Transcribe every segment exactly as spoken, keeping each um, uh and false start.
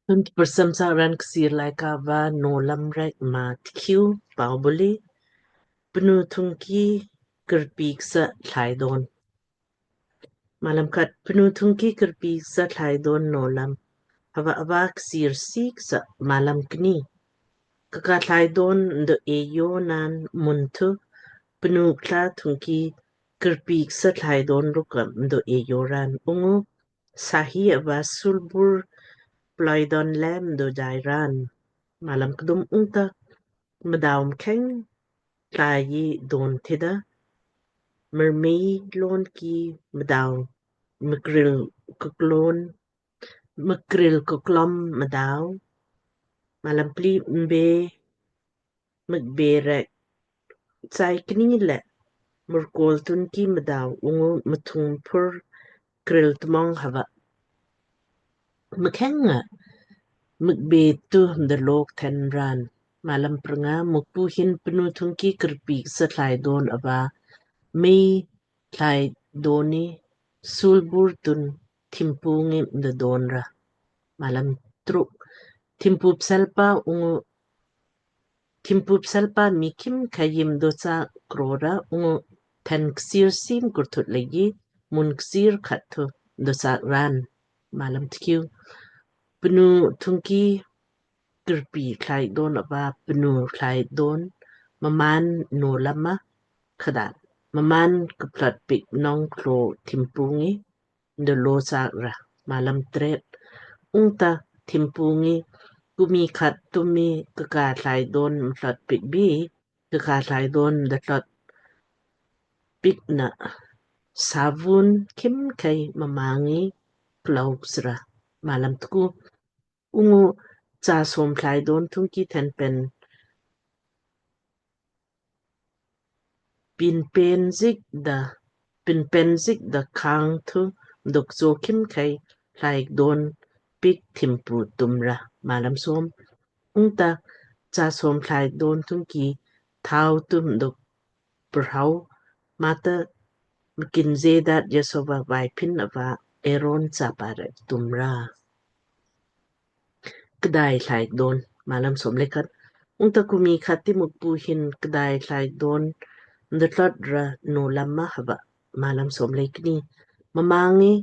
Tun tprsamsa ran Kchiir Laaika va Nowlam rek maa tkiu. Pau buli: Pnu thungki kirpiik sa thlaidon. Malam khat: Pnu thungki kirpiik sa thlaidon Nowlam. Hava ava kchiir siik sa. Malam kni: Kaka thlaidon ndo eyo naan mun thu pnu kla thungki kirpiik sa thlaidon rukka ndo eyo raan, ungu sahi ava sulbur ploidon lam do jai raan. Malam kdum: Ungta mdau mkheng tlai don thida, mermei lon ki mdau, mkril kuklon, mkril kuklom mdau. Malam pli: Mbe, mkbe rek chai kni le murkol tun ki mdau, ungu mthung phur kril tmong hava mkheng nga mkbe tu mdalok then raan. Malam prnga: Mukpu hin pnu thungki kirpiik sa thlaidon ava mei thlaidon ni sulbur tun thimpu ngi mdadon ra. Malam truk: Thimpu pselpa ungu thimpu pselpa mii khimkhei mdo chaak krora, ungu then kchiir sim kurthut leiji mun kchiir khat thu mdo chaak raan. Malam tkiu: Pnu thungki kirpi thlaidon ava pnu thlaidon mmaan Nowlam ma khat da, mmaan kplot piik nong klo thimpu ngi mdalo chaak ra. Malam tret: Ungta thimpu ngi kumi khat tummi kaka thlaidon mplot piik bi, kaka thlaidon mdatlot piik na savun khimkhei mma ngi klou sra. Malam tku: Ungu cha som thlaidon thungki thenpen pinpen jik da, pinpen jik da khang thu mdok so khimkhei thlaidon piik thimpu tumra. Malam som: Ungta cha som thlaidon thungki thau tu mdok prhau mata mkin jedat jasova vaipin ava Aaron chapa rek tumra. Kdai thlaidon. Malam som le khat: Ungta kumi khat ti Mukpu hin kdai thlaidon mdatlot ra Nowlam ma hava. Malam som le kni: Mma ngi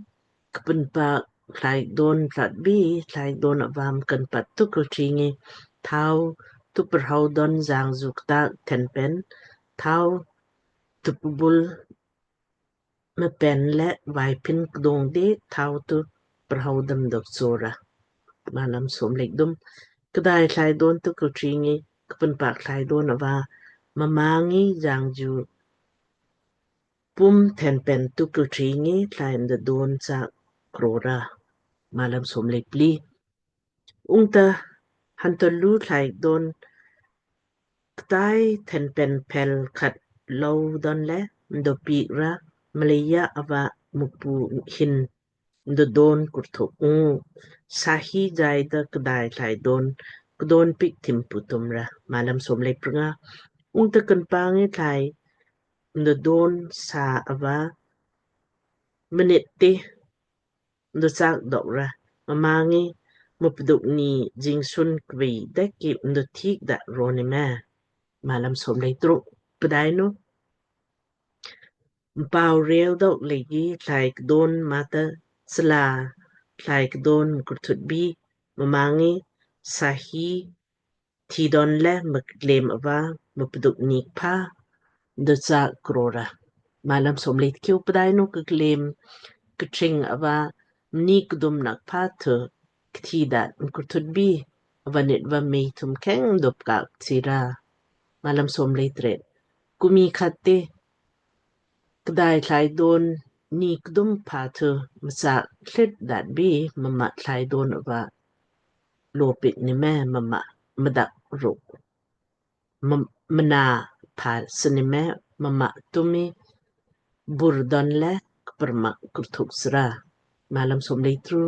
kpunpa thlaidon tlot bi, thlaidon ava mkanpat tu kilṭhi ngi thau tu prhau don jang ju ktak thenpen, thau tu pbul mpen le vaipin kdong de thau tu prhau dam dok sora. Malam som le kdum: Kdai thlaidon tu kilṭhi ngi kpunpa thlaidon ava mma ngi jang ju pum thenpen tu kilṭhi ngi thlai mdadon chaak krora. Malam som le pli: Ungta hanto lu thlaidon ktai thenpen pel khat lou don le mdo piik ra, mleija ava Mukpu hin mdadon kurthuk ungu sahi jaida kdai thlaidon kdon piik thimpu tumra. Malam som le prnga: Ungta kpunpa ngi thlai mdadon sa ava mnit ti mdo chaak dok ra, mma ngi mupduk ni jingsun kvei dek ki mdo thiik da roni me. Malam som le truk: Pdainu mpau reu dok leiji thlai kdon mata sla thlai kdon mkurthut bi, mma ngi sahi thi don le mklem ava mupduk ni kpha mdo chaak krora. Malam som le tkiu: Pdainu kklem ktring ava mni kdum na kpha thu kthi da mkurthut bi, ava nit va mei thum kheng mdo pkak thira. Malam som le tret: Kumi khat ti kdai thlaidon ni kdum pha thu mchaak tlit dat bi, mma thlaidon ava lopik ni me, mma mdak ruk mna pha sni me, mma tummi bur don le kpermak kurthuk sra. Malam som le tru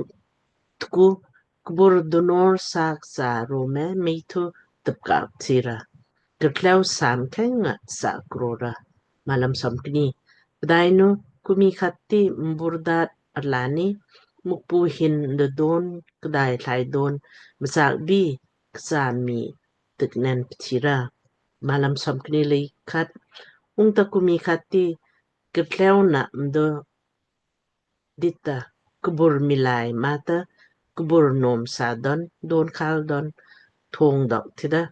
tku: Kbur dunor sak sa ro me mei thu tupkak thira, kartleu sam kheng nga sa krora. Malam som kni: Pdainu kumi khat ti mbur dat arlani Mukpu hin da don kdai thlai don msak bi ksa mii tiknen pthira. Malam somkni lei khat. Ungta kumi khat ti kertleu na mdo dita kbur milai mata kbur nom sa don don khal don thong dok tida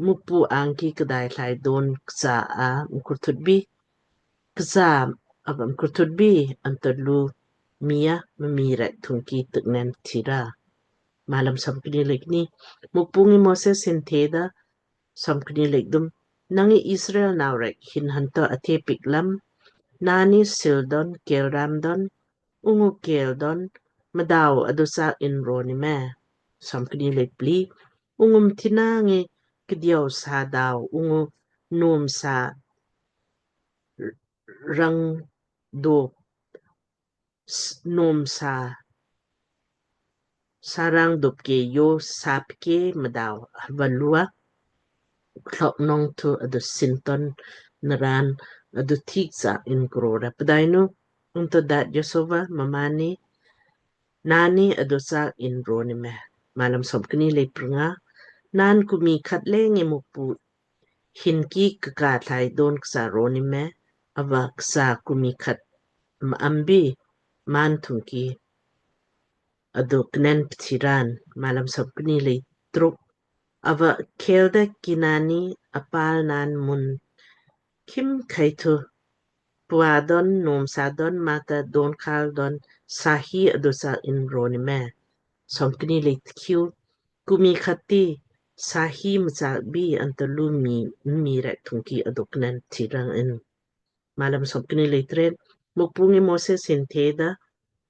Mukpu angki kdai thlai don ksa a mkurthut bi ksa a mkurthut bi antalu mia mami rek thungki tiknen pthira. Malam somkni lei kni. Mukpu ngi Moses hin theda, somkni lei kdum. Nangi Israel nau rek hin hanto athe pik lam, nani sil don, kel ram don, ungu kel don, mdau adusak in roni me. Somkni lei pli. Ungum thina ngi kdiau sa dau, ungu nom sa rang do nom sa sarang dup ke yo sap ke mdau havalua klok nong thu adu sinton naran adu thik sa in krora pdainu unto dat Yosova mamani nani adu sa in roni me. Malam somkni lei prnga. Nan kumi khat le ngi Mukpu hinki kaka thlai don ksa roni me ava ksa kumi khat ma ambi man thungki adu knen pthiran. Malam somkni lei truk. Ava khelde kinani apal nan mun kim khaithu pua don nom sa don mata don khal don sahi adusa in roni me. Somkni lei tkiu. Kumi khat ti sahi msak bi antalu mi mi rek thungki adu knen pthirang in. Malam somkni lei tret. Mukpu ngi Moses hin theda,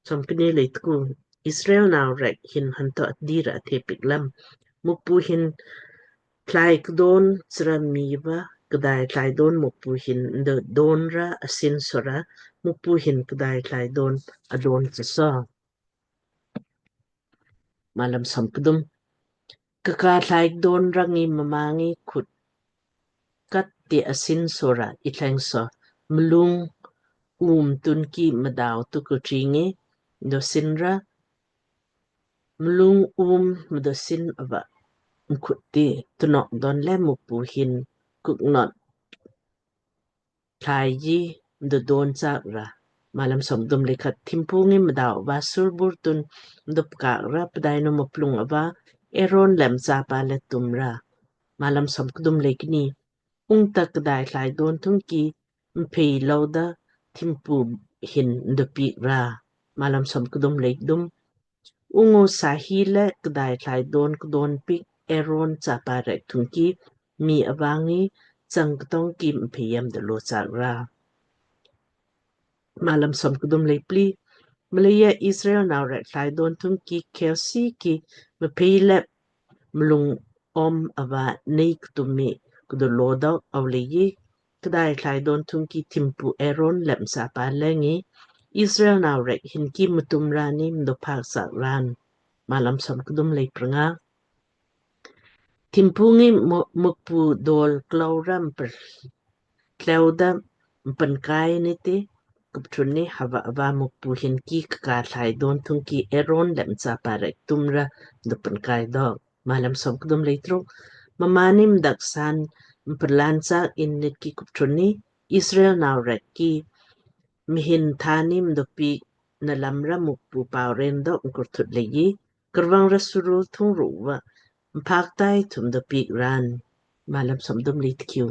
somkni lei tku. Israel nau rek hin hanto atdi ra athe pik lam. Mukpu hin thlai kdon sra mi va kdai thlai don Mukpu hin de don ra asin sora Mukpu hin kdai thlai don adon sasa. Malam somkdum. Kaka thlai don rangi mamangi khut kat ti asin sora ithleng so mlung um tunki mdau tu kutringi dosin ra mlung um mdosin ava mkhut ti tunok don le Mukpu hin kuknot thlai ji mdo don chak ra. Malam somkdum lei khat. Thimpu ngi mdau va surbur tun mdo pkak ra pdainu muplung ava Aaron lem chapa le tum ra. Malam somkdum lei kni. Ungta kdai thlai don thungki mphei louda thimpu hin mdo pik ra. Malam somkdum lei kdum. Ungu sahi le kdai thlai don kdon pik Aaron chapa rek thungki mi avangi chang ktong ki mphei yam de lo chak ra. Malam somkdum lei pli. Mleija Israel nau rek thlai don thungki kelsi ki mphei le mlung om ava nei ktumi kdo lodok au leiji kdai thlai don thungki thimpu Aaron lem chapa lengi Israel nau rek hinki mtum rani mdo phak sak ran. Malam somkdum lei prnga. Thimpu ngi Mukpu dol klau ra mper tleu da mpenkai niti kupthun ni hava ava Mukpu hinki kaka thlai don thungki Aaron lem chapa rek tum ra mdo penkai dok. Malam somkdum lei truk. Mamani mdak san mperlan chak in nit ki kupthun ni Israel nau rek ki mhin thani mdo pik na lam ra Mukpu pau ren dok mkurthut leiji kervang ra surul thung ru va mphak tai thum do pik ran. Malam somkdum lei tkiu.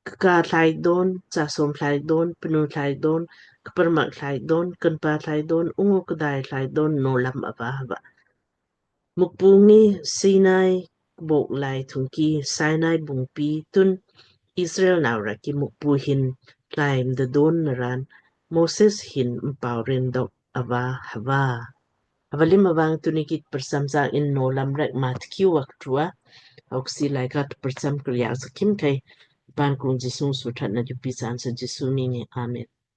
Kaka thlai don, chasom thlai don, pnu thlai don, kpermak thlai don, kenpa thlai don, ungu kdai thlai don no lam ava hava Mukpu ngi Sinai kbok lai thungki Sinai bungpi tun Israel nau rek ki Mukpu hin thlai mdo don naran Moses hin mpau ren dok ava hava. Hava lim avang tuni ki tpersam sak in no lam rek mat kiu wak trua. Auksi lai ka tpersam kriya sakim kai pan kung Jisu suthat na jupi san sa Jisu mi ngi. Amen.